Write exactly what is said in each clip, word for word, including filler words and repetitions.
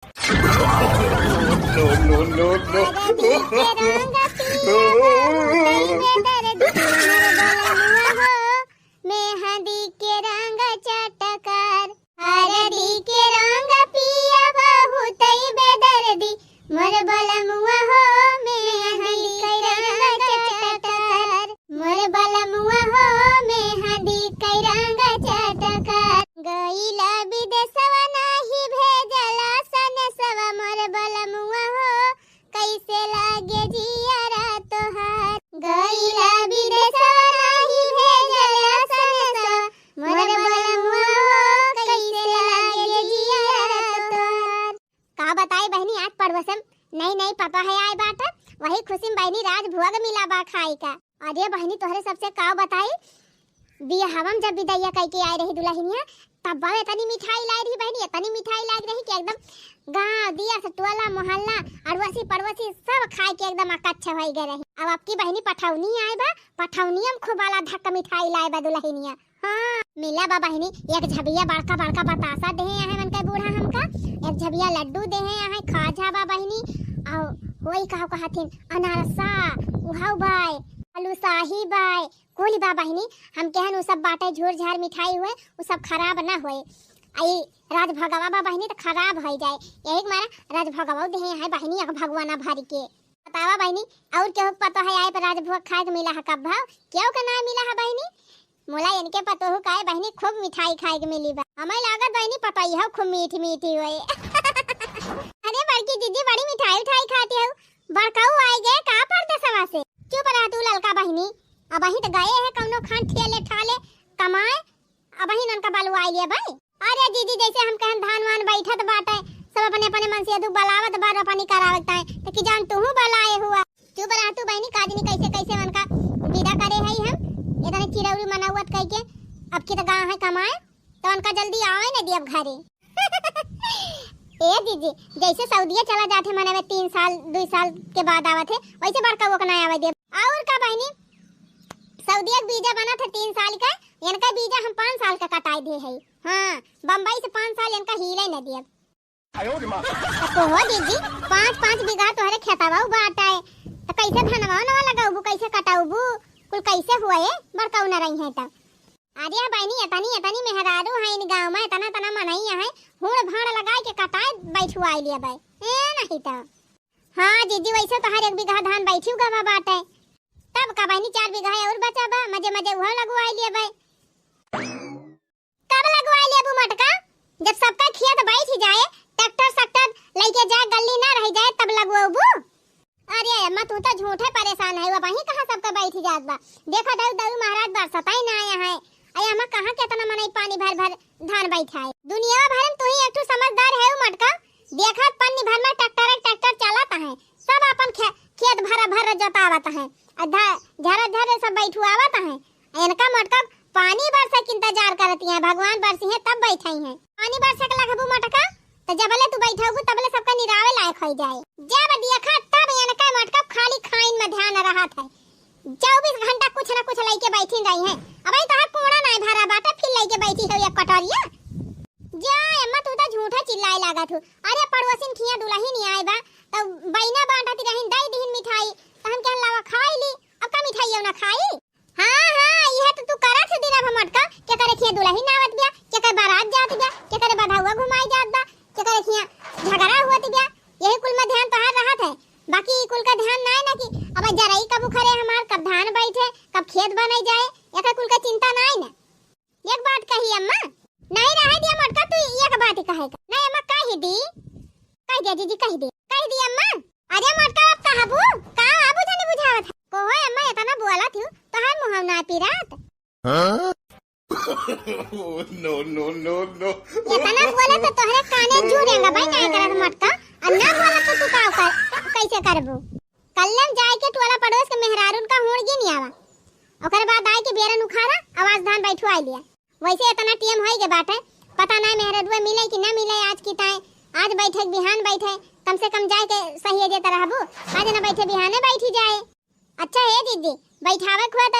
No, no, no, no। हरदी के रंग पिया बहुतै बेदर्दी, मोर बलमुआ हो, मेहंदी के रंग चटकार। हरदी के रंग पिया बहुतै बेदर्दी, मोर बलमुआ हो, मेहंदी के रंग चटकार। मोर बलमुआ हो, मेहंदी के रंग चटकार। गइला विदेशवा नाही भेजला सनेसवा, मोर बलमुआ हो, कैसे लागे जियरा तोहार। गइला विदेशवा नाही भेजला सनेसवा, मोर बलमुआ हो, कैसे लागे जियरा तोहार। का बताई बहिनी, आज पड़ोसन नई नई पतोह आए बाटे, वही खुशी में बहिनी राजभोग मिला बा खाए का। अरे बहिनी, तोहरे सबसे का बताई, बियाहवा में जब बिदैया कइके आए रही दुलहिनिया, तब बा इतनी मिठाई लाए रही बहिनी, इतनी मिठाई लाए रही कि एकदम गाँव दिया से टोला मोहल्ला, अड़ोसी पड़ोसी सब खाए के एकदम अकच्छ होइ गए रही। अब अबकी बहिनी पठौनी आए बा, पठौनिया में खूब आला धक्का मिठाई लाए बा दुलहिनिया। हाँ, मिला बा बहिनी, एक झबिया बड़का बड़का बतासा देहे आहे मन के बूढ़ा हमका, एक झबिया लड्डू देहे आहे, खाजा बा बहिनी, और वही कहा कहथिन अनारसा, उहाऊ बाय, बालूशाही बाय, कुल बा बहिनी। हम कहन उ सब बाटे झूर झार मिठाई हुए, उ सब खराब ना होए। आई राजभोगवा बा बहिनी त खराब होइ जाए, यही के मारा राजभोगवा देहे आहे बहिनी, एक भगवाना भर के। बतावा बहिनी, और केहू के पतोह आए पर राजभोग खाए के मिला है कब भाव? केहू के ना मिला है बहिनी? मोला इनके पतोह का है बहिनी, खूब मिठाई खाए के मिली बा। हमें लागत बहिनी पतोहिया खूब मीठी मीठी होए। अरे बड़की जीजी बड़ी मिठाई उठाई खाती हो, बड़काऊ आए गए का परदेसवा से? चुप रह तू ललका बहिनी, अबहीं त गए है कौनो खान ठेले ठाले कमाए, अबहीं उनका बलवाई लिया भाई। अरे जीजी, जैसे हम कहन धान वान बैठत बाटे, सब अपने अपने मन से यदु बलावत बा रोपनी करावे ताई, त कि जान तुहू बलाए हुआ। चुप रह तू बहिनी, काजनी कैसे कैसे उनका विदा करे हई हम, इतने चिरौरी मनौवत कइके, अब की त गा है कमाए, त उनका जल्दी आवे न दियब घरे। ए जीजी, जैसे सऊदिया चला जात है मनवे तीन साल, दुई साल के बाद आवत है, वैसे बड़का वो ना आवे दियब। और का बहिनी, सऊदिया के वीजा बनत है तीन साल का, इनका वीजा हम पाँच साल का कटाई दे है। हाँ, बम्बई से पाँच साल इनका हिले न दियब। आयो रे माँ। त को हो जीजी, पाँच पाँच बीघा तोहरे खेतवा बाटे, त कैसे धनवा नवा लगाउबू, कैसे कटाउबू, कुल कैसे हुआ ए, बड़काऊ न रही है त। अरे बहिनी, इतनी इतनी मेहरारू है इन गाँव में, इतना इतना मनई है, हुड़ भाड़ लगाए के कटाए बैठुआई लिया बे। ए नहीं त। हाँ जीजी, वैसे तोहार एक बीघा धान बैठी गवा बाटे, तब का बहिनी चार बीघा और बचा बा, मजे मजे उहो लगवाई लिया बे। कब लगवाई लेबू मटका? जब सबका खेत बैठ जाए, ट्रैक्टर सक्टर लइके जाए, गल्ली ना रह जाए, तब लगवाबू? अरे अम्मा, तू तो झूठे परेशान है, अबहीं कहाँ सबका बैठ जात बा? देखा दऊ, दऊ महाराज बरसता ही ना आया है। अरे अम्मा, कहाँ केतना मनई पानी भर भर धान बैठाए? दुनिया भर में तू ही एक ठो समझदार है मटका। देखा पन्नी भर में ट्रैक्टर, ट्रैक्टर चलत है, सब अपन खे-, खेत भर भर जोतावत है, आ ध-, झर झर सब बैठुआवत है। इनका मटका पानी बरसे के इंतजार करती हैं, भगवान बरसी हैं तब बैठाई हैं। पानी बरसे के लगबू मटका, त जबले तू बैठबू तबले सबका निरावे लायक हो जाए। जब देखा तब इनका मटका खाली खाइन में ध्यान रहत है, चउबीस घंटा कुछ न कुछ लइके बैठी रही हैं। अबहीं तोहार कोड़ा नाई भरा बाटे, फिर लइके बैठी हो एक कटोरिया। जा अम्मा, तू तो झूठा चिल्लाए लागत हो। अरे पड़ोसिन खिया दुलहिन आए बा, त बइना बांटत रहिन, दई दिहिन मिठाई, त हम कहन लावा खाई ली, अब का मिठाई ना खाई? हाँ, हाँ, इहे तो तू करत है दिना भर मटका, केकरे खिया दुलहिन आवत बिया, केकर बारात जात बिया, केकरे बधौआ घुमाई जात बा, केकरे खिया झगड़ा होत बिया, यही कुल में ध्यान तोहार रहत है। बाकी ई कुल का ध्यान नाय ना कि अब जरई कब उखरे हमार, कब धान बैठे, कब खेत बने जाए, एकर कुल का चिंता नाय ना। एक बात कही अम्मा। नहीं रहे दिया मटका, तू एक बात ही कहे का। नहीं अम्मा, कही दी, कह दिया जीजी, कह दी, कह दी अम्मा। अरे मोटका, अब कहबू का? आबू जनी बुझावत है। कोहो अम्मा, इतना बोलत हूँ, तोहार मुँह ना पिरात। हाँ? No, no, no, no। इतना बोले तो तोहरे काने जू देंगा भाई, नहीं करत मोटका। और ना बोले तो तू का कर, कैसे करबू? कल्ले में जाए के टोला पड़ोस के मेहरारून का होड़ गिन आवा, ओकर बाद आए के बेरन उखाड़ा, आवाज धान बैठवाई लिया। वैसे इतना टीएम होई के बाटे, पता ना मेहररुआ मिले कि ना मिले आज की ताए। आज बैठे कि बिहान बैठे, कम से कम जाए के सही जे तरह रहबू, आज ना बैठे बिहाने बैठी जाए। अच्छा हे दीदी, बैठावे के हुआ त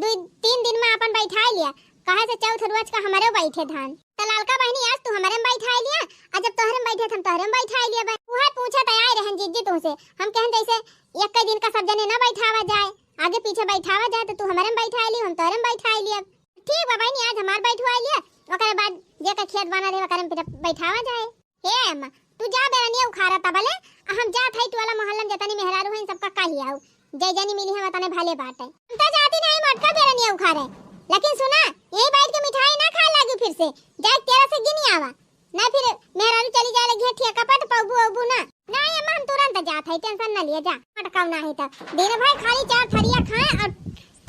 दू तीन दिन में अपन बैठाए लिया, कहे से चौथ रोज का हमरो बैठे धान। त ललका बहिनी, आज तू हमरे में बैठाइ लिया, आ जब तोहरे में बैठे त हम तोहरे में बैठाइ लिया। बहिनी उहे पूछत आए रहन जिज्जी तुहसे, हम कहन जैसे एक दिन का सब जने ना बैठावा जाए, आगे पीछे बैठावा जाए, त तू हमरे में बैठाइ लिया, हम तोहरे में बैठाइ लिया। ठीक बा बहिनी, आज हमार बैठवाइ लिया, ओकरे बाद जेकर खेत बना रहे ओकरे में फिर बैठावा जाए। हे अम्मा, तू जा बेरनिया उखारा तबले, आ हम जात हई टोला मोहल्ला में जतनी मेहरारू हईन सबका कहि आउ, जय जनी मिली हम तने भले बाटे। हम तो जाती नहीं मोटका बेरनिया उखारे, लेकिन सुना, यही बैठ के मिठाई ना खाए लागी फिर से, जाए तेरा से गिनी आवा, नहीं फिर मेहरारू चली जाए लगी है ठेका पर तो पौबू औबू ना। नहीं अम्मा, हम तुरंत जात हई, tension ना लिया जा। मोटका ना है तो दिन भर खाली चार थरिया खाए और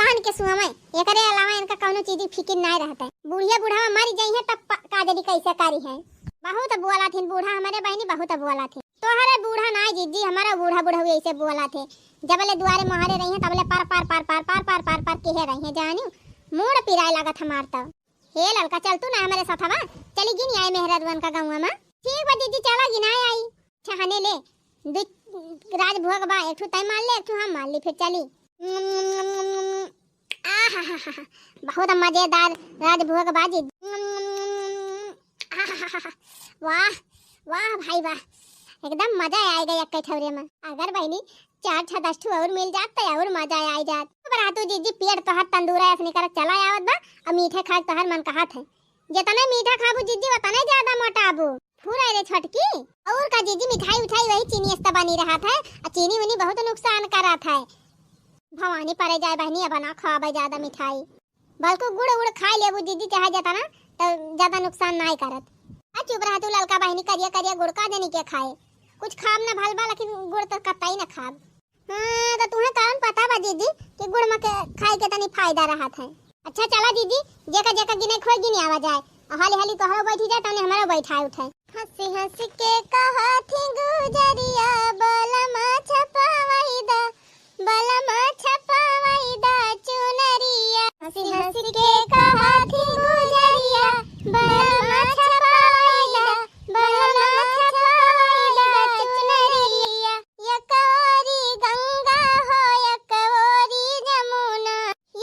तान के सुआवे, एकरे अलावा इनका कौनो चीज की फिकिर नाय रहत है। बूढ़िया बूढ़ा मर जाई है तब प-, का जानी कैसे करी है। बहुत बोला थी बूढ़ा हमारे बहिनी, बहुत बोला थी। तोहरे बूढ़ा नाय जिज्जी, हमारा बूढ़ा बूढ़ा हुई ऐसे बोला थे। जबले दुआरे मोहरे रही है तबले पर पर पर पर पर पर पर पर किहे रही है जानी। मूड़ पिराए लागत हमार तो। हे ललका, चल तू ना हमारे साथ हवा, चली गिन आए मेहरारुअन का गाँव में। ठीक बा जिज्जी, चला गिन आए आई। छहने ले, दू राजभोग बा, एक ठो तय मार ले, एक ठो हम मार ली, फिर चली। आहाहाहा, बहुत मजेदार राजभोग बा जी। आहाहाहा, वाह, वाह भाई वाह, एकदम मजा आ गया एक ठौरे में। अगर बहिनी चार छह दस ठो और मिल जात तो और मजा आ जात। बरातू जिज्जी, पेट तोहर तंदूरा ऐसे निकर चला आवत बा, अब मीठे खाए तोहर मन कहत है। जितने मीठा खाबू जिज्जी, उतने ज्यादा मोटाबू। फुरै रे छोटकी, और का जीजी, मिठाई उठाई वही चीनी से त बनी रहत है, आ चीनी उनी बहुत नुकसान करत है। भवानी परे जाए बहिनी, अब ना खाबे ज्यादा मिठाई, बल्कि गुड़ उड़ खाए लेबू जीजी, चाहे जतना, त ज्यादा नुकसान नाई करत। आ चुप रह तू ललका बहिनी, करिया करिया गुड़ का जनी के खाए, कुछ खाब ना भल बा, लेकिन गुड़ त कतई ना खाब। हाँ, त तुहे कारण पता बा जीजी कि गुड़ में के खाए के तनी फायदा रहत है। अच्छा चला जीजी, जेका जेका गिने खोए गिने आवा जाए, हाली हाली तोहरो बैठी जाए, तने हमारो बैठाए उठाए। हंसी हंसी के कहा थी गुजरिया, बलमा छपवाई दा, बलमा छपवाई दा चुनरिया। हंसी हंसी के कहा थी गुजरिया, बलमा छपवाई दा, बलमा छपवाई दा चुनरिया। एक ओरी गंगा हो, एक ओरी जमुना,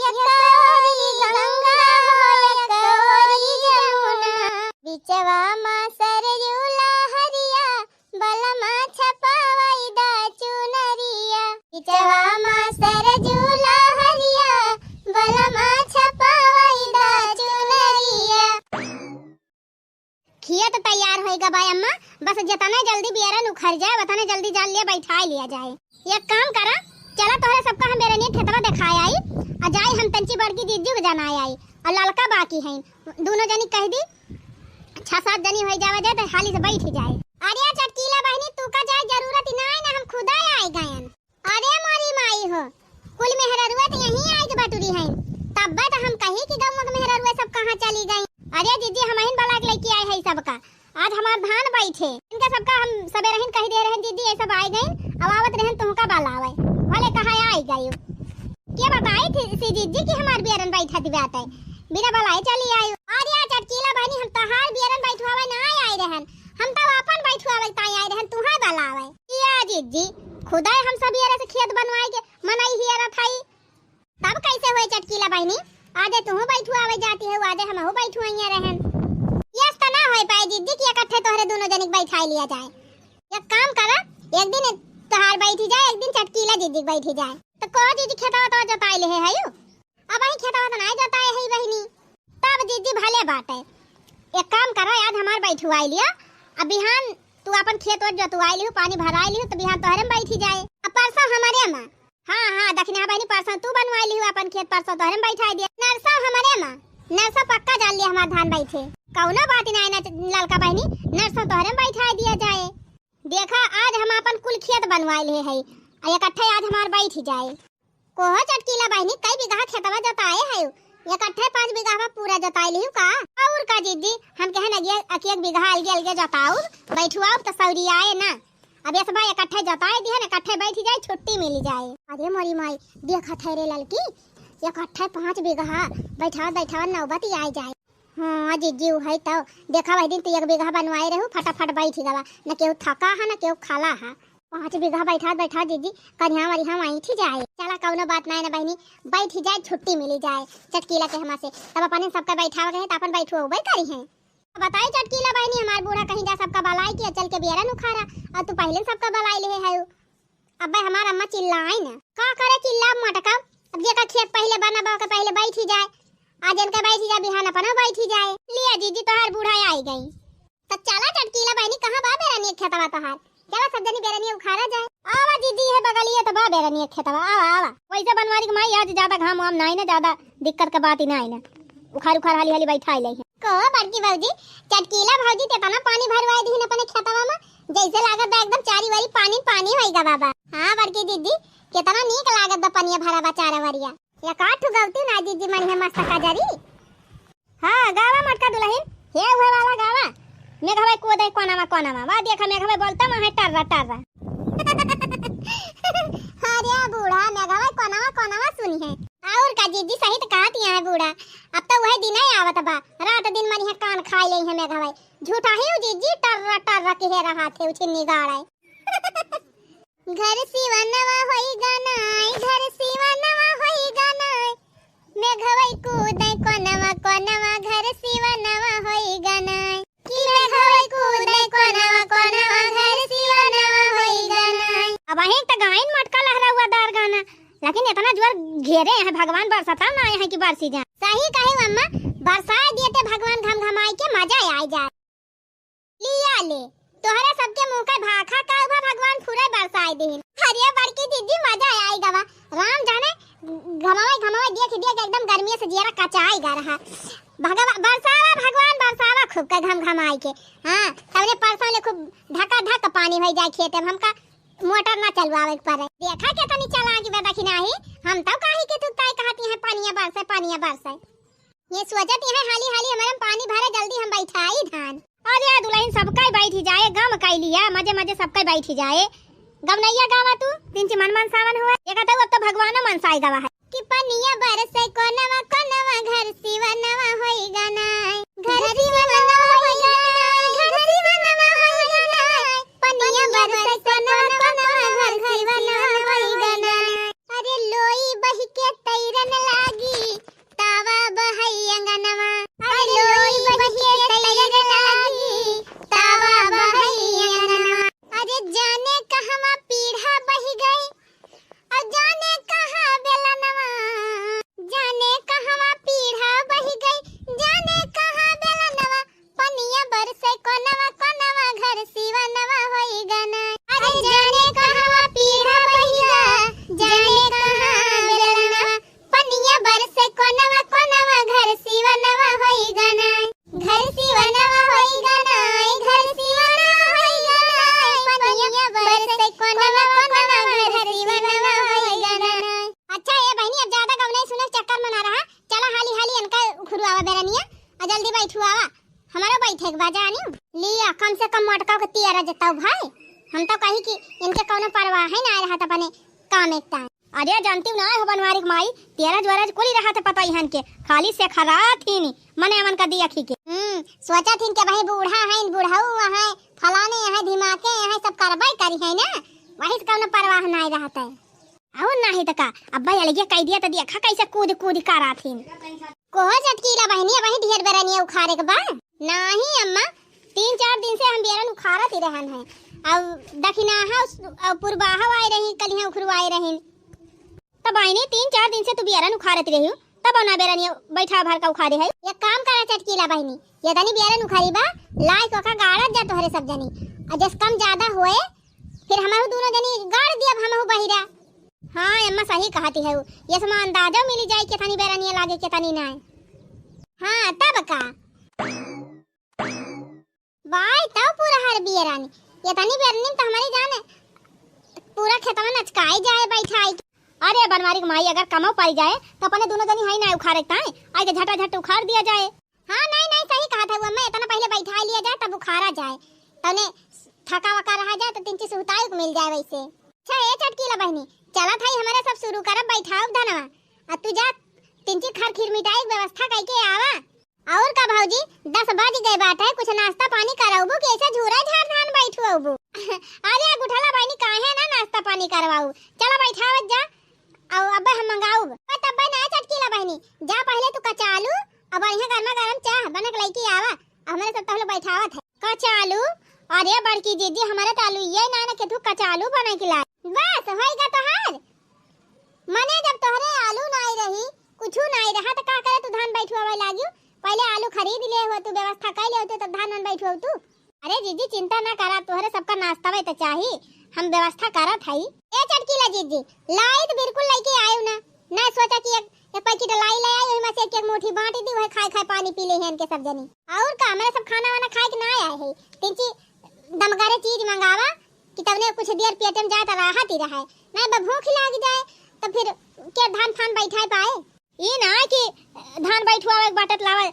एक ओरी गंगा हो, एक ओरी जमुना। बिचवा मा सरजू लहरिया, बलमा छपवाई दा चुनरिया। बिचवा मा सरजू लहरिया, बलमा छपवाई दा चुनरिया। खिया तो तैयार होई गबा अम्मा, बस जतने जल्दी बियरन उखर जाए, वतने जल्दी जान लिया, बैठाए लिया जाए। एक काम करा, चला तोहरे सबका हम बेरनिया खेतवा देखाए आई, आ जाए हम तंची बड़की जीजू के जनाए आई, और ललका बाकी हैं, दोनों जनी कह दी, छह सात जनी हो जावा जाए तो हाली से बैठ जाए। अरे चटकीला बहिनी, तू का जाए जरूरत ही ना है ना, हम खुदा आए गयन। अरे मोरी माई हो, कुल मेहररुआ त यहीं आइज बटुरी हैं, तब्बे त हम कही कि गौवा के मेहररुआ सब कहाँ चली गई। अरे जीजी, हमहिन बला के लेके आए हैं सबका, आज हमार धान बैठे, इनका सबका हम सबेरहिन कही दे रहे हैं जीजी, ये सब आए गई, अब आवत रहन तुमका बलावे, भले कहा आई गई। के बताई थी सी जीजी कि हमार बियरन बैठा दिवाते, बिना बलाए चली आई। अरे चटकीला बहिनी, हम तहार बियरन बैठवावे ना आए रहन, हम तो अपन बैठवावे ताई आए रहन, तुहे बलावे। या जीजी, खुदे हम सब येरे से खेत बनवाए के मनई हियरत हई, तब कैसे होए चटकीला बहिनी? आजे तुहू बैठुआवे जाती है, आजे हमहू बैठुआइया रहन। यस त ना होए पाए जीजी कि इकट्ठे तोहरे दोनों जनिक बैठाई लिया जाए। एक काम करा, एक दिन तोहार बैठी जाए, एक दिन चटकीला जीजी बैठी जाए। तो कहो जीजी, खेतवा तो जोताई ले है यू? अब वही खेतवा तो ना जोताए है बहिनी। तब जीजी भले बाटे, एक काम करो, आज हमार बैठुआई लिया, अब बिहान तू अपन खेत ओत जोतवाई लिहू, पानी भराई लिहू, तो बिहान तोहरे में बैठी जाए। अब परसों हमारे में। हाँ, हाँ, दखिना बहिनी, परसों तू बनवाई लिहू अपन खेत, परसों तोहरे में बैठाई दिया। नरसों हमारे में, नरसों पक्का जान लिया हमार धान बैठे। कौनो बात ना है ना ललका बहिनी, नरसों तोहरे में बैठाई दिया जाए। देखा, आज हम अपन कुल खेत बनवाई ले है, आ इकट्ठे आज हमार बैठ जाए। कोहो चटकीला बहिनी, कई बीघा खेतवा जोताए है? इकट्ठे पाँच बीघा पूरा जोताई लिहू का? और का जीजी, हम कहे लगिए, एक एक बीघा अलगे अलगे जोताऊ, बैठुआऊ तो सौरी आए ना। अब ये सब इकट्ठे जोताए दिहन, इकट्ठे बैठ जाए, छुट्टी मिल जाए। अरे मोरी माई, देखत है रे ललकी, इकट्ठे पाँच बीघा बैठावत बैठावत नौबत ही आए जाए। हाँ जीजी, उहई तो। देखा, वही दिन तू एक बीघा बनवाए रहू, फटाफट बैठ गवा, न केहू थका है, न केहू खाला है। पाँच बीघा बैठावत बैठावत जीजी, करिहा वरिहा वहीं थी जाए। चला, कौनो बात ना है ना बहिनी, बैठ जाए, छुट्टी मिली जाए चटकीला के हमा से, तब अपने सबका बैठावा गए, तो अपन बैठुआ उबे करी हैं। बताई चटकीला बहिनी, हमार बूढ़ा कहीं जा सबका बलाई के चल के बेरन उखारा, और तू पहिले सबका बलाई लेहे है। अब्बे हमार अम्मा चिल्लाई न, का करे चिल्ला मटका, अब जेका खेत पहिले बना बा के पहिले बैठी जाए, आज इनका बैठी जाए, बिहान अपना बैठी जाए। लिया जीजी, तोहार बूढ़ा आई गई। त चला चटकीला बहिनी, कहाँ बा बेरनिया खेतवा तोहार? चला सब जनी बेरनिया उखारा जाए। आवा जीजी, है बगलिया त बा बेरनिया खेतवा, आवा, आवा। वैसे बनवारी के माई आज ज्यादा घाम वाम नाई ना, ज्यादा दिक्कत के बात ही नाई ना। उखार उखार हाली हाली बैठा ले। को बड़की भौजी, चटकीला भौजी, तेतना पानी भरवाए दिहिन अपने खेतवा में, जैसे लागत बा एकदम चारी वारी पानी पानी होई गा बाबा। हाँ बड़की दीदी, केतना नीक लागत बा पनिया भरा बा चारा वरिया। या काठू गौती ना जीजी मनी है मस्त कजरी। हाँ, गावा मटका दुलहिन, हे उहे वाला गावा। मेघवे कूदे कोनावा कोनावा, वा देखा मेघवे बोलता वहाँ टर्रा टर्रा। अरे बूढ़ा, मेघवे कोनावा कोनावा सुनी है। और का जीजी, सही त कहत यहाँ है बूढ़ा, अब तो वही दिन ही आवत बा, रात दिन मनी है कान खाई ले है मेघवे। झूठा ही उ जीजी टर्रा टर्रा के हे रहा थे उछिन्नी गाड़े। घर सिवा नवा होई गा नाय, घर सिवा नवा होई गा नाय। मेघवई कूदे कोनवा कोनवा, घर सिवा नवा होई गा नाय। कि मेघवई कूदे कोनवा कोनवा, घर सिवा नवा होई गा नाय। अब अहीं त गाइन मटका लहराउआ दार गाना, लेकिन इतना जोर घेरे हैं भगवान, बरसता ना है कि बरसी जा। सही कहे अम्मा, बरसाए दिए ते भगवान घमघमाई के मजा आई जाए। लिया ले, तोहरे सबके मुँह के भाखा का उभा भगवान फुरे बरसाए देहिन। अरे बड़की दीदी, मजा आई गवा। राम जाने घमवे घमवे देख देख एकदम गर्मी से जियरा कचाई गा रहा। भगवा-, बरसावा भगवान, बरसावा खूब के घमघमाई के। हाँ, तबने परसों ले खूब धका धक पानी होई जाए खेते में। हमका मोटर ना चलवावे के पड़े। देखा के तनी चला के बेटा कि नाही, हम तो काहे के तुकताई कहती हैं, पनिया बरसे, पनिया बरसे। ये सोचत यहाँ हाली हाली हमारे में पानी भरे, जल्दी हम बैठाई धान। अरे दुलहिन, सबका बैठी जाए, गम कैलिया, मजे मजे सबका बैठी जाए। गवनैया गावा तू, तिनची मन मन सावन हुआ। ये कहता अब तो भगवानो मनसाई गवा है। कि पनिया बरसे कोनवा कोनवा, घर सिवा नवा होई गा नाय। घर सिवा नवा होई गा नाय, घर सिवा नवा होई गा नाय। पनिया बरसे कोनवा कोनवा, घर सिवा नवा होई गा नाय। अरे लोई बहि के तैरन लागी, तावा बहई अंगनवा। अरे लोई बहि के तैरन लागी, तावा बहई अंगनवा। अरे जाने कहवा पीढ़ा बहि गई, अउ जाने कहाँ बेलनवा। जाने कहवा पीढ़ा बहि गई, जाने कहाँ बेलनवा। पनिया बरसे कोनवा कोनवा, घर सिवा नवा होई गा नाय। अरे जाने कहवा पीढ़ा बहि गा, जाने कहाँ बेलनवा। पनिया बरसे कोनवा कोनवा, घर सिवा नवा होई गा नाय। घर सिवा नवा होई गा नाय, घर सिवा नवा होई गा नाय। पनिया बरसे कोनवा कोनवा, घर सिवा नवा होई गा नाय। अच्छा ए बहिनी, अब ज्यादा गवनई सुने के चक्कर में ना रहा, चला हाली हाली इनका उखुरुआवा बेरनिया, आ जल्दी बैठुआवा, हमारो बैठे के बा जानी। लिया, कम से कम मोटका के तियारा जताऊ भाई, हम तो कही कि इनके कौनो परवाह है ना रहत अपने काम एक टाइम। अरे जानती हूँ ना हो बनवारी के माई, तेरह ज्वरज कुली रहत है पता इहन के, खाली से खरात ही नहीं, मने अमन का दिया खी के। हम्म, सोचा थी इनके भाई बूढ़ा है, इन बुढ़ऊ है, फलाने है, धिमाके है, सब करबाई करी है ना, वही से कौनो परवाह ना रहत है। और नाही त का, अब्बा अलगे कह दिया त देखा कैसे कूद कूद करा थीन। कोहो चटकीला बहिनी, अबही ढेर बेरनिया उखारे के बा? नाही अम्मा, तीन चार दिन से हम बेरन उखारत ही रहन है। अब दखिनाहा उस-, अब पुरबाहा आए रही, कलिहा उखरू आए रही। तब आईनी तीन चार दिन से तू बेरन उखारत रही हो, तब ना बेरनिया बैठा भर का उखारे है। एक काम करा चटकीला बहिनी, ये तनी बेरन उखारी बा, लाइक ओका गाड़त जा तोहरे सब जनी। और जस कम ज्यादा होए, फिर हमहू दोनों जनी गाड़ दियब हमहू बहिरा। हाँ अम्मा सही कहती है, ये समा अंदाजा मिली जाए केतनी बेरनिया लागे केतनी नाय। हाँ तब का। बाय तब पूरा हर बियरानी, ये तनी बेरनी तो हमारी जान है, पूरा खेतवा नचकाई जाए बैठाई। अरे बनवारी के माई अगर कमो पाई जाए तो अपने दोनों जनी हाई ना उखारे ताए, आई के झटा झट उखाड़ दिया जाए। हाँ, नहीं, नहीं, सही कहा था वो, मैं इतना पहले बैठा लिया जाए, तब उखारा जाए, तने थका वका रहा जाए, तो तीन चीज सुहताई को मिल जाए वैसे। अच्छा, ए चटकीला बहिनी, चला था हमारे सब शुरू करब, बैठाओ धनवा, आ तू जा, तीन चीज खर खीर मिठाई की व्यवस्था करके आवा। और का भौजी, दस बज गए बाटे, कुछ नाश्ता पानी कराउबू कि ऐसे झूरा झार धान बैठुआबू? अरे गुठला बहिनी, काहे ना नाश्ता पानी करवाऊ, चला बैठावत जा। अउ अब्बे हम मंगाउब। ओ तब्बे ना चटकीला बहिनी, जा पहिले तू कचालू, अब बढ़िया गरमा गरम चाह बनक लइके आवा, हमरे सब तहलो बैठावत है। कचालू? अरे बड़की जीजी, हमरे त आलू ये ना ना के तू कचालू बना के लाई। बस होई गा तोहार। मने जब तोहरे आलू नाई रही, कुछु नाई रहा, त का करे तू धान बैठुआवे लागियो? पहले आलू खरीद ले हो तू, व्यवस्था कर ले हो तू, तब धान वान बैठुआऊ तू। अरे जीजी, चिंता ना करा, तोहरे सबका नाश्ता वही त चाही, हम व्यवस्था करत हई। ए चटकीला जीजी, लाई त बिल्कुल लेके आयु ना, ना सोचा कि एक, एक पैकेट लाई ले आई, ओहिमा से एक एक मुट्ठी बांट दी, वही खाए खाए पानी पी ले हैं इनके सब जनी। और का, हमरे सब खाना वाना खाए के ना आए है, तिनची दमगारे चीज मंगावा कि तबने कुछ देर पेट में जाए त राहत ही रहे, नहीं बा भूख लाग जाए त फिर के धान फान बैठाए पाए। ई ना कि धान बैठुआवे के बाटे त लावा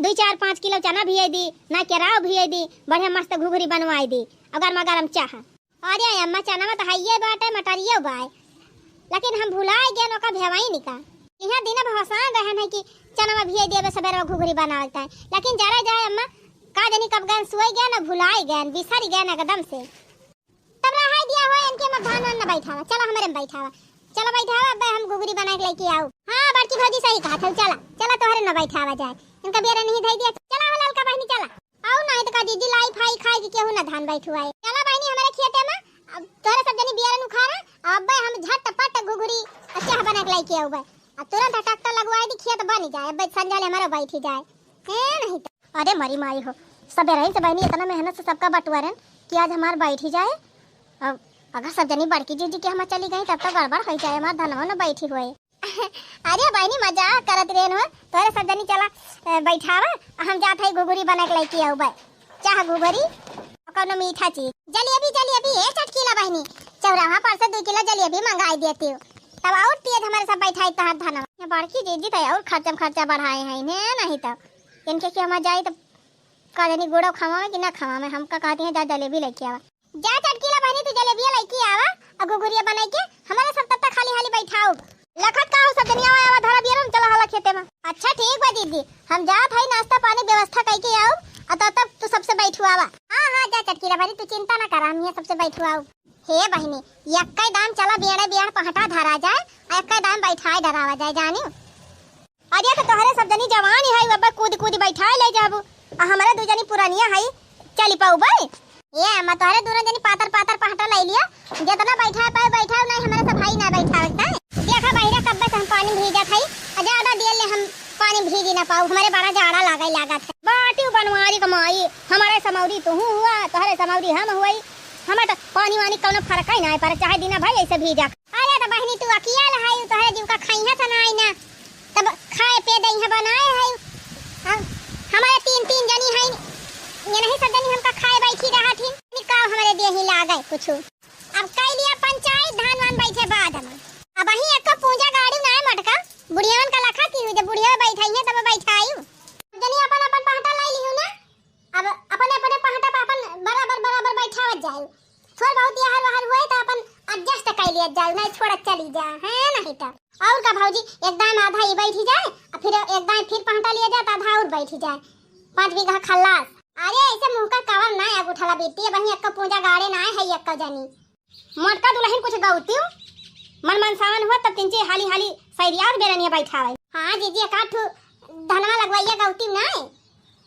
दुई चार पाँच किलो चना भिजई दी, ना केराव भिजई दी, बढ़िया मस्त घुघरी बनवाई दी, और गरमा गरम चाह। अरे अम्मा, चनवा त हइये बाटे, मटरियो बाय, लेकिन हम भुलाए गए, ओका भेवाई निका। यहाँ दिन भवसान रहन है कि चनवा भिजई देबे, सबेरे घुघरी बनावत है, लेकिन जरा जाए अम्मा, का जानी कब गए, सोई गए ना, भुलाई गए, बिसर गए ना एकदम से। तब रहाई दिया हो, इनके में धान वान न बैठावा, चला हमरे में बैठावा, चला बैठावा, अब हम घुघरी बना के लेके आऊ। हाँ बड़की भौजी सही कहा था, चला, चला तोहरे न बैठावा जाए, इनका बेरा नहीं धई दिया, चला हो ललका बहिनी चला। आऊ नहीं तो का जीजी लाई फाई खाए कि केहू न धान बैठुआए। चला बहिनी हमरे खेते में, अब तोहरे सब जनी बियरन उखाड़ा, अब हम झटपट घुघरी आ चाह बना के लेके आऊ बे, अब तुरंत ट्रैक्टर लगवाई दी, खेत बन जाए, अब संझा ले हमारा बैठी जाए। ए नहीं तो अरे मरी माई हो, सबेरही से बहिनी इतना मेहनत से सबका बटुअरन कि आज हमार बैठी जाए। अब अगर सब जनी बड़की जीजी के हमार चली गई तब तो गड़बड़ हो जाए, हमार धनवा न बैठी हुए। अरे बहिनी मजाक करत रेन हो, तोहरे सब जनी चला, अ, बैठावा, हम जात है घुघुरी बना के लेके आऊ बे, चाह घुघुरी, कौनो मीठा चीज, जलेबी, जलेबी, ए चटकीला बहिनी, चौराहा पर से दो किलो जलेबी मंगाई देती हूँ, तब और तेज हमारे सब बैठाई तहार धनवा। ये बड़की जीजी तो और खर्चा में खर्चा बढ़ाए हैं इन्हें, नहीं तो इनके के हमार जाए तो का जानी गुड़ो खवावे कि ना खवावे, हमका कहती हैं जा जलेबी लेके आवा। जा चटकीला बहिनी तू जलेबिया लेके आवा और घुघुरिया बनाई के हमारे सब तब तक खाली हाली बैठाओ। लखत का हो सब जनी आवा, आवा धरा बियरन चला हाला खेते में। अच्छा ठीक बा दीदी, हम जात हई नाश्ता पानी व्यवस्था कई के आऊ और तब तक तू सबसे बैठुआवा। हाँ हाँ जा चटकीला बहिनी तू चिंता ना करा, हम यहाँ सबसे बैठुआऊ। हे बहिनी, यक्के दाम चला बियड़े बियड़ पहटा धरा जाए और यक्के दाम बैठाए डरावा जाए जानी। अरे तो तोहरे सब जनी जवान है, अब कूद कूद बैठाए ले जाबू, आ हमारे दो जनी पुरानिया है, चली पाउबे? ए अम्मा, तोहरे दोनों जनी पातर पातर पहटा ले लिया, जितना बैठाए पाए बैठाओ, नहीं हमारे सब भाई ना बैठावे तय। देखा बहिरा, कब्बे से हम पानी भीजत है, आ ज्यादा देर ले हम पानी भीजी ना पाऊ, हमारे बड़ा जाड़ा लागे लागत है। बाटी बनवारी कमाई, हमारे समौरी तू हुआ, तोहरे समौरी हम हुई, हमें तो पानी वानी कौनो फर्क ही ना पड़े, चाहे दिना भाई ऐसे भीजा। अरे त बहिनी, तू अकियाल हई, तोहरे जीव का खइहा सनाई ना, तब खाए पे दइहा बनाए हई। हम, हमारे तीन, तीन जनी हई, ये नहीं सब जनी हमका खाए बैठी रहत ही। नी का हमारे देही लागे कुछु। अब कई लिया पंचायत, धान वान बैठे बाद हम। अब वही एक पूंजा गाड़ी ना है मटका, बुढ़ियावन का लखा की हुई, जब बुढ़िया बैठाई है तब बैठाई। जनी अपन अपन पहटा लाई लिहू ना, अब अपने अपने पहटा पर अपन बराबर बराबर बैठावत जाए। थोड़ बहुत यहर वहर हुए तो अपन adjust कर लिया जाए, नहीं छोड़त चली जा, है नहीं तो। और का भौजी, एक दाम आधा ही बैठी जाए, और फिर एक दाम फिर पहटा लिया जाए तो आधा और बैठी जाए। पाँच बीघा खल्लास। अरे ऐसे मुँह का कवन ना है उठला बेटी, अब एक पूंजा गाड़े ना है एक जनी। मोटका दुलहिन कुछ गौतियो, मन मनसावन हुआ तब तिनचे हाली हाली सैरिया बेरनिया बैठावे। हाँ जीजी, एक आध ठो धनवा लगवाइया गौतियो ना है।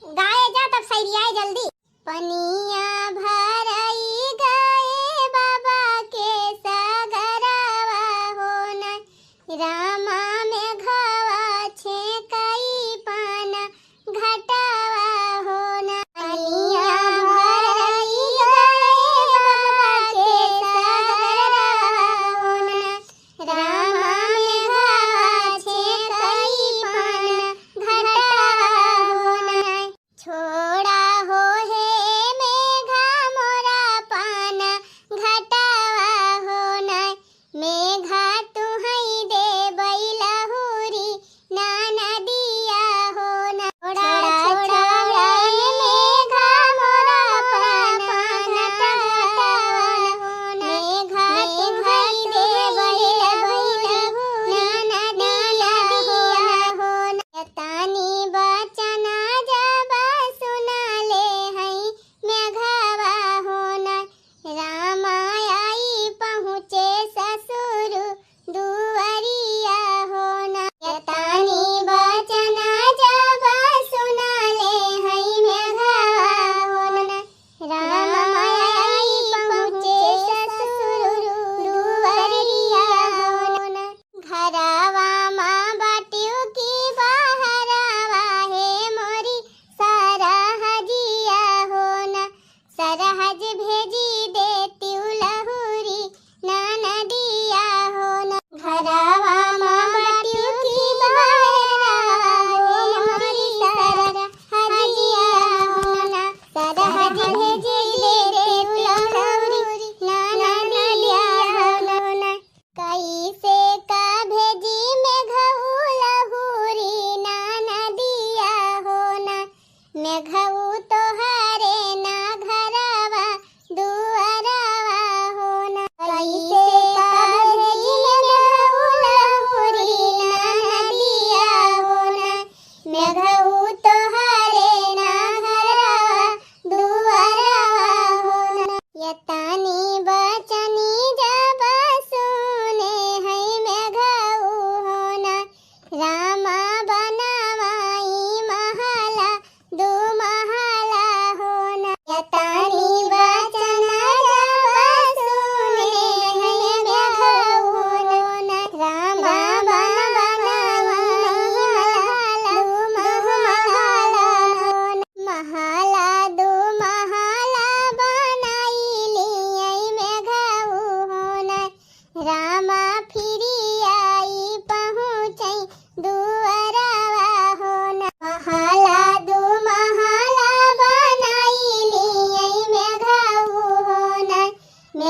गाए जा तब सैरिया जल्दी। पनिया भरई गए बाबा के सगरवा हो ना, रामा मेघवा छेकई पाना घटवा हो ना। पनिया भरई गए बाबा के सगरवा हो ना, रामा मेघवा छेकई पाना घटवा हो ना। छोड़ा हो हे मेघा मोर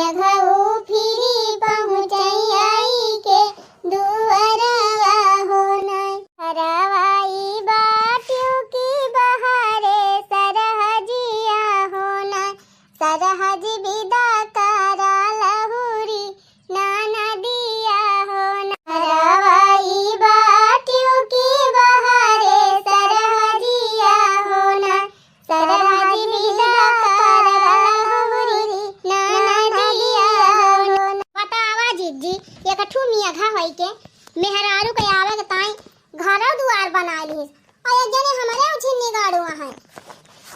घऊ फिरी पहुँचई आई के दुअरवा हो नाई। घरवा ई बाटियो की बहारे सरहजिया हो नाई। सरहज बिदा करा लहुरी ना नदिया हो नाई। घरवा ई बाटियो की बहारे सरहजिया हो नाई। सरहज बिदा करा लहुरी ना नदिया हो नाई। बतावा जिज्जी, एक ठू मियाघा होई के मेहरारू के आवे के ताई घरो दुआर बनाए लिहिस। और एक जने हमरे उछिन्नी गाड़ू हैं,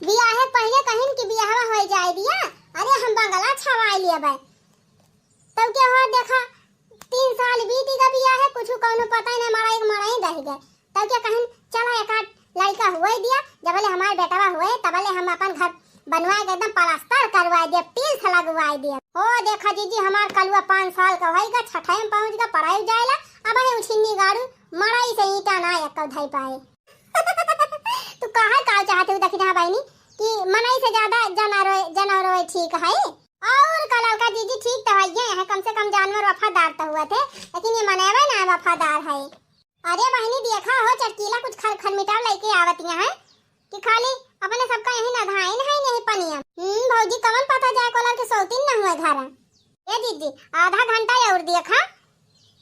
बियाहे पहिले कहिन कि बियाहवा होई जाए दिया, अरे हम बंगला छवाए लियबे। तब के हो देखा, तीन साल बीत गए बियाहे, कुछ कौनो पता ही नहीं, मड़ई के मड़ई रह गए। तब के कहिन, चला एक आध लड़का हुए दिया, जबले हमार बेटवा हुए, तबले हम अपन घर बनवाए के एकदम प्लास्टर करवाए दिया, टील्स लगवाए दिया। हो देखा जिज्जी, हमार कलुआ पाँच साल का होई गा, छठे में पहुँच गा, पढ़ाई जाएला, अब ये उछिन्नी गाड़ू, मड़ई से ईंटा ना एक धई पाए। तू कहल का चाहत हऊ दखिनहा बहिनी कि मनई से ज्यादा जानवरो, जानवरो ठीक है? और का ललका जिज्जी ठीक तो है, है कम से कम जानवर वफादार तो हुआ थे, लेकिन ये मनई ना वफादार है। अरे बहिनी देखा हो चटकीला कुछ खल खल मिटाव लेके आवतिया है कि खाली अपने सबका यही नधाइन है यही पनिया। हम्म भौजी कवन पता जाए कोलर के सौतीन न हुए घर। ए जिज्जी आधा घंटा और देखा,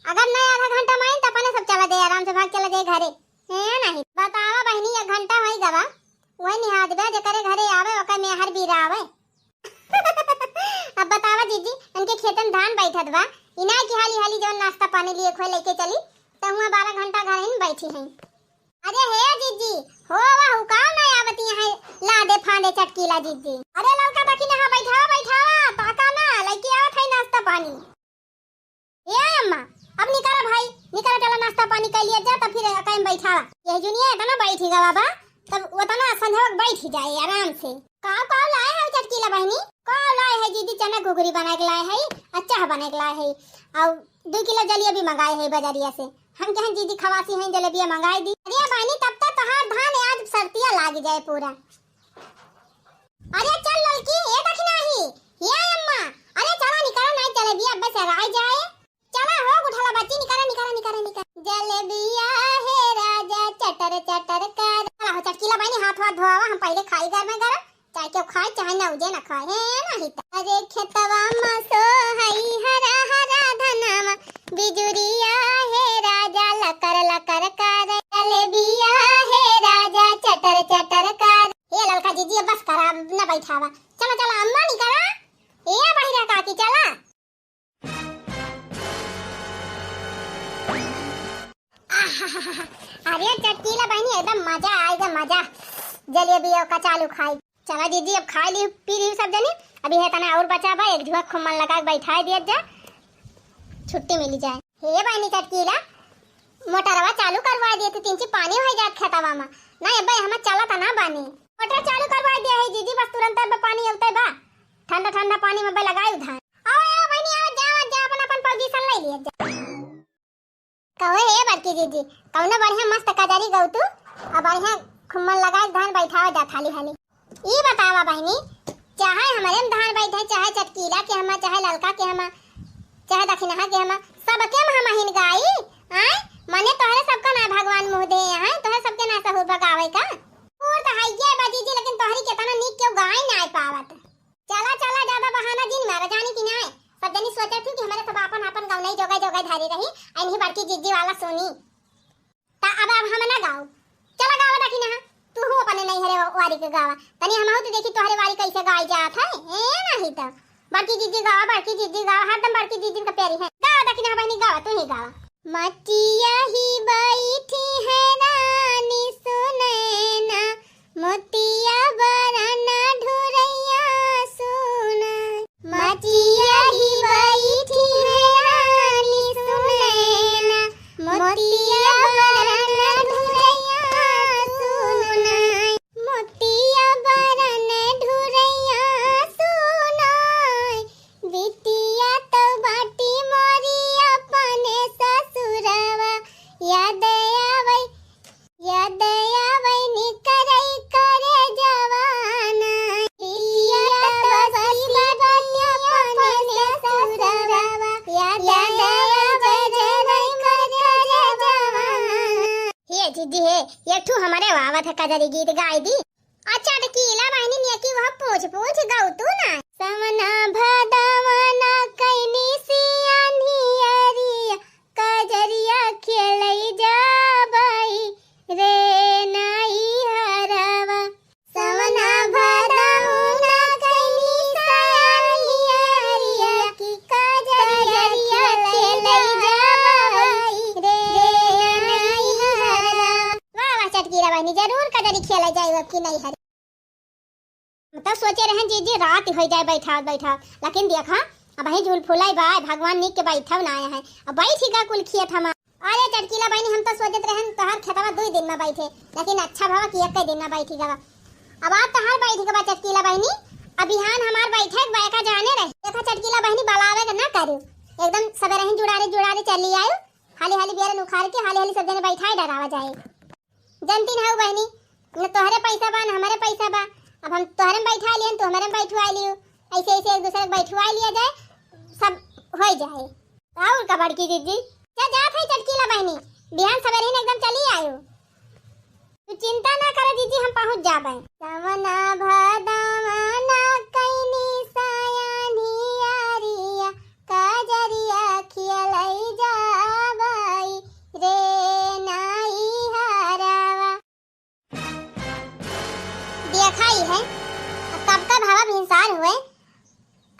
अगर नहीं आधा घंटा माइन तो अपने सब चला जाए, आराम से भाग चला जाए घरे। ए नहीं बतावा बहिनी, एक घंटा होई गवा, वही निहाद बे जेकरे घरे आवे ओकर मेहर बीरा आवे। अब बतावा जिज्जी, उनके खेतन धान बैठत बा, इना की हाली हाली जवन नाश्ता पानी लिए खोए लेके चली, त हुआ बारह घंटा घर ही बैठी हैं। अरे हे जिज्जी, हो वह हुकाम ना आवती है, लादे फांदे चटकीला जिज्जी। अरे ललका दखिनहा बैठावा, बैठावा, ताका ना, लइके आवत है नाश्ता पानी। ए अम्मा, अब निकला भाई, निकला, चला नाश्ता पानी कर लिया जा, तब फिर कायम बैठावा। यह जुनिया इतना बैठी गवा बा, तब उतना संझवक बैठ जाए आराम से। का का लाए है चटकीला बहिनी? का लाए है दीदी, चना घुघरी बनाए के लाए है, आ चाह बनाए के लाए है, और दो किलो जलेबी मंगाए है बजरिया से। हम कहन दीदी खवासी हैं, जलेबिया मंगाए दी। अरे बहिनी, तब तक तोहार धान आज सरतिया लाग जाए पूरा। अरे चल ललकी, ए दखिनही, ए अम्मा, अरे चला निकला, नहीं जलेबिया अब्बे से राय जाए। चला हो गुठला बच्ची, निकला, निकला, निकला, निकला। जलेबिया हे राजा चटर चटर कर। चला हो चटकीला बहिनी, हाथ वाथ धोआवा, हम पहिले खाई गरमे गरम, चाहे केहू खाए चाहे ना उजे ना खाए, हे नहीं त। अरे खेतवा मा सोहई हरा हरा धनवा, बिजुरिया हे राजा लकर लकर कर। जलेबिया हे राजा चटर चटर कर। ए ललका जिज्जी, बस करा, न बैठावा। चला, चला, अम्मा निकला। ए बहिरा काकी, चला। आहाहाहा। अरे चटकीला बहिनी, एकदम मजा आएगा, मजा। जलेबियों का चालू खाई। चला दीदी, अब खाई ली, पी ली सब जनी। अभी है तना और बचा बा, एक झुआ खूब मन लगा के बैठाए दिया जा, छुट्टी मिली जाए। हे बहिनी चटकीला, मोटरवा चालू करवा दिए थे, तीन ची पानी हो जात खेतवा में। ना अब्बे, हम चला था ना बानी। मोटर चालू करवा दिया है जीजी, बस तुरंत अब पानी अउते बा। ठंडा ठंडा पानी में अब्बे लगाई धान। आओ, आओ बहिनी, आओ, जाओ, जाओ, अपन, अपन पोजीशन ले लिए, जाओ। कहो हे बड़की जीजी, कौनो बढ़िया मस्त कजरी गौ तू, और बढ़िया खुम्मन लगाई धान बैठावा जा थाली हाली। ई बतावा बहिनी, चाहे हमरे में धान बैठे, चाहे चटकीला के हमा, चाहे ललका के हमा, चाहे दखिनहा के हमा, सबके में हमहिन गाई, आय? मने तोहरे सबका ना भगवान मुँह दे हैं, तोहरे सबके ना सहूर भगावे का? और तो हइये बा जीजी, लेकिन तोहरी केतना नीक केहू गाय ना पावत। चला, चला, ज्यादा बहाना जिन मारा, जानी कि नाय? सब जनी सोचत थी कि हमरे सब आपन, आपन गौनई जोगाई, जोगाई धारी रही, आ इन्हीं बड़की जीजी वाला सुनी। ता अब, अब हम ना गाओ। चला गावा दखिनहा, तू हूँ अपने नैहरे वारी के गावा। तनी हमहू तो देखी तोहरे वारी कैसे गाई जात है। ए नहीं तो। बड़की जीजी गावा, बड़की जीजी गावा, हरदम बड़की जीजी का प्यारी है। गावा दखिनहा बहिनी, गावा, तू ही गावा। मचिया ही बैठी है रानी सुनैना, मोतिया बरन ढुरैया सुनैना। मचिया ही बैठी है रानी सुनैना, मोतिया बरन ढुरैया सुनैना। मोतिया बरन ढुरैया सुनैना। बिटिया तो बाटी मोरी अपने ससुरवा, याद आवै हमरे आवत है कजरी गीत गाई दी। अच्छा, चटकीला बहिनी नियकी वह पूछ पूछ गौ तू ना। सवना भदवना कैनी सियानियरिया, कजरिया खेलै जाबै रे नैहरवा। सवना भदौना कैनी सयानियरिया, कि कजरिया खेलै जाबै रे नैहरवा। वाह, वाह, चटकीला बहिनी, जरूर कजरी खेलै जाई अब की नैहर। हम तो सोचे रहन जीजी रात होइ जाए बैठावत बैठावत, लेकिन देखा, अबहीं झूल फुलाई बा, भगवान नीक के बैठव ना आए हैं, अब बैठी गा कुल खेत हमार। अरे चटकीला बहिनी, हम तो सोचत रहन तोहार खेतवा दुई दिन में बैठे, लेकिन अच्छा भवा कि एक दिन में बैठी गवा। अब आज तोहार बैठी गवा चटकीला बहिनी, अब बिहान हमार बैठे के बा, एका जाने रहे। देखा चटकीला बहिनी, बलावे के ना करू, एकदम सबेरही जुड़ारे जुड़ारे चली आयु, हाली हाली बियरन उखाड़ के हाली हाली सब जने बैठाए डरावा जाए। जनती ना हो बहिनी, न तोहरे पैसा बा, न हमरे पैसा बा। अब हम तोहरे में बैठा लियन, तू हमरे में बैठवा लियो। ऐसे, ऐसे एक दूसरे के बैठवा लिया जाए, सब हो जाए। और का बड़की जीजी? जा, जात है चटकीला बहिनी, बिहान सबेरे ही एकदम चली आयो। तू चिंता ना करो जीजी, हम पहुँच जाबे। सवना भदवना कैनी सयानियरिया, कजरिया खेलै जाबै रे नैहरवा। देखा ही है, कब कब हवा भिनसार हुए,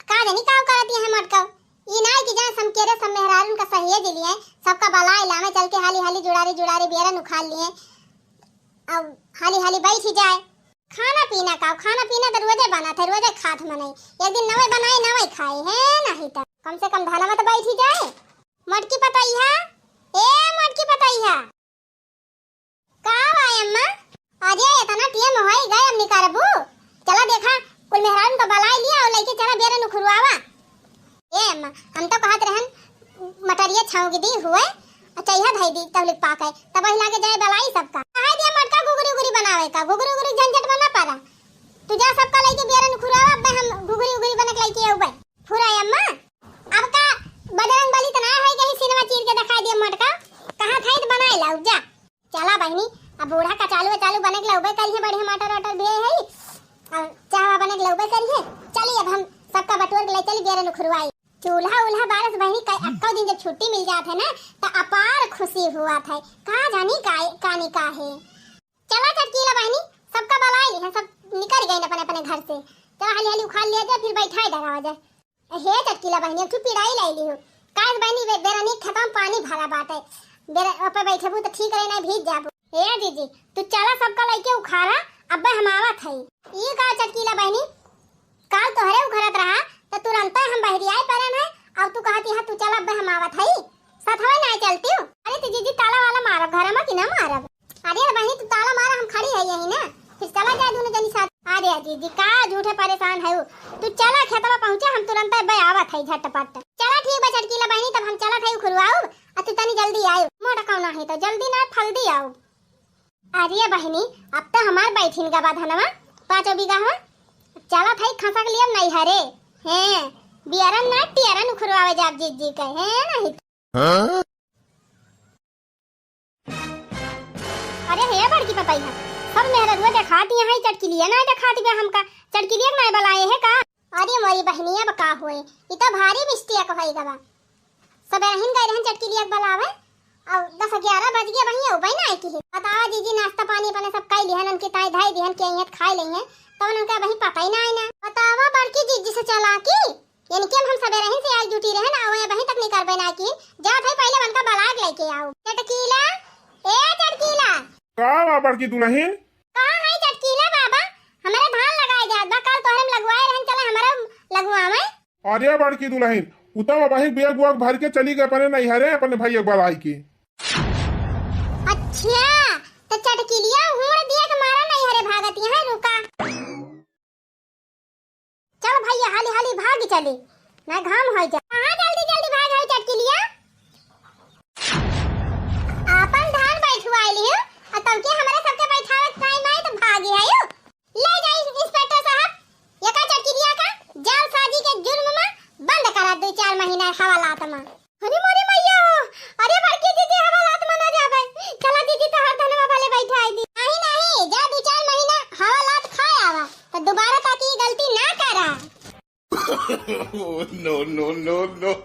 का जानी का करत है मटका। ई नाई कि जाए समकेरे सब मेहरारून का सहिए दिलिए, सबका बलाए लामे चल के हाली हाली जुड़ारे जुड़ारे बियरन उखाड़ लिए। अब हाली हाली बैठी जाए। खाना पीना का, खाना पीना तो रोजे बनत है, रोजे खात मनई। एक दिन नवे बनाए, नवे खाए, है नहीं तो कम से कम धनवा तो बैठी जाए। मोटकी पतैया, ए मोटकी पतैया, का बा अम्मा? अरे इतना टेम होई गए, अब निकारबू? चला देखा, कुल मेहरारून का बलाई लिया और लइके चला बेरन उखुरवावा। ए अम्मा, हम तो कहत रहन मटरिया छौंक दी हुए, और चइहा धई दी तब लिख पाके, तब वही लागे जाए बलाई सबका। कहे दिया मटका घुघरी उघरी बनावे का, घुघरी उघरी झंझट में ना पड़ा। तू जा सबका लइके बेरन उखुरवावा, अब्बे हम घुघरी उघरी बने के लइके अउबे। फुरा अम्मा, अब का बजरंग बली त ना होई गई, सिनेमा चीर के दिखाई दिया मटका, कहाँ था तो बनाए लाऊ जा। चला बहिनी, अब बूढ़ा कचालू वचालू बने के लउबे करिहे, बढ़िया मटर वटर भी है, अब चाह बने के लउबे करिहे। चली अब हम सबका बटोर के ले चली बेरन उखुरवाई। चूल्हा उल्हा बारस बहिनी, कई अक्को दिन जब छुट्टी मिल जात है ना, तो अपार खुशी हुआ था। का जानी का, का नी का है। चला चटकीला बहिनी, सबका बलाई ली है, सब निकल गए अपने अपने घर से। चला हाली हाली उखाड़ लिया जाए, फिर बैठाए डरावा जाए। हे चटकीला बहिनी, अब तू पिड़ाई लाई ली हो। काहे बहिनी, बे-, बेरनी खेतवा में पानी भरा बाटे। बेर-, ओपे बैठबू तो ठीक रहे, नहीं भीज जाबू। हे जीजी, तू चला सबका लइके उखाड़ा, अब्बे हम आवत हई। ई का चटकीला बहिनी, काल तोहरे उखड़त रहा, तो तुरंते हम बहरियाए पड़न है, अब तू कहत यहाँ तू चला, अब्बे हम आवत हई। सथवे ना चलती हूँ। अरे तो जीजी ताला वाला मारब घर में कि ना मारब? अरे बहिनी, तू ताला मारा, हम खड़ी है यही ना, फिर चला जाए दोनों जनी साथ। अरे जीजी, का झूठे परेशान है, तू चला खेतवा पहुँचा, हम तुरंत बे आवत है झटपट। चला ठीक बा चटकीला बहिनी, तब हम चलत है उखुरवाऊ, आ तू तनी जल्दी आयो, मोटा कौना है तो जल्दी ना फल्दी आओ। अरे बहिनी, अब तो हमार बैठिन का बा धनवा, पाँचों बीघा हो, चलत है खसक लियब नैहरे, हैं, बियरन ना टियरन उखुरवावे जाब जीजी के, हैं नहीं। हाँ? अरे हे बड़की पतई है, सब मेहररुआ देखाती है, चटकिलिया ना देखाती बे हमका, चटकिलिया के ना बलाए है का? अरे मोरी बहिनिया बा का होए, ई तो भारी mistake होई गवा। सबेरहिन गए रहन चटकिलिया के बलावे, और दस ग्यारह बज गया, वहीं अउबे ना आई की है। बतावा जीजी, नाश्ता पानी अपने सब कई लिहन, उनके ताई धाई दिहन के अइहन खाए लेइहन, तो उनका वहीं पता ही ना आई ना। बतावा बड़की जीजी से चला की इनके हम सबेरहिन से आज जुटी रहे ना, वहीं वहीं तक निकल बना की जात है, पहले उनका बलाग लेके आओ। चटकीला, ए चटकीला। का बा बड़की दुलहिन? कहाँ है चटकीला बाबा? हमारे धान लगाए जात बा, कल तोहरे में लगवाए रहन, चला हमारे लगवावे। अरे बड़की दुलहिन, उ तो वही बैग वैग भर के चली गए अपने नैहरे, अपने भैया के बलाई के। अच्छा, तो चटकिलिया हुड़ दिया के मारा नैहरे भागत यहाँ रुका। चल भैया, हाली हाली भाग चली, ना घाम हो जा। कहाँ जल्दी जल्दी भाग है चटकिलिया? आपन धान बैठवाई लियो, और तब के हमारे सबके बैठावे के टाइम आए तो भागी है यू। ले जाई इंस्पेक्टर साहब, ये का चटकिलिया का जालसाजी के जुर्म में बंद करा दो चार महीना हवालात में। अरे मोरे मैया हो, अरे बड़की दीदी हवालात में ना जावे। चला दीदी तोहर धनवा भले बैठाई दी। नहीं Oh, no, no, no, no.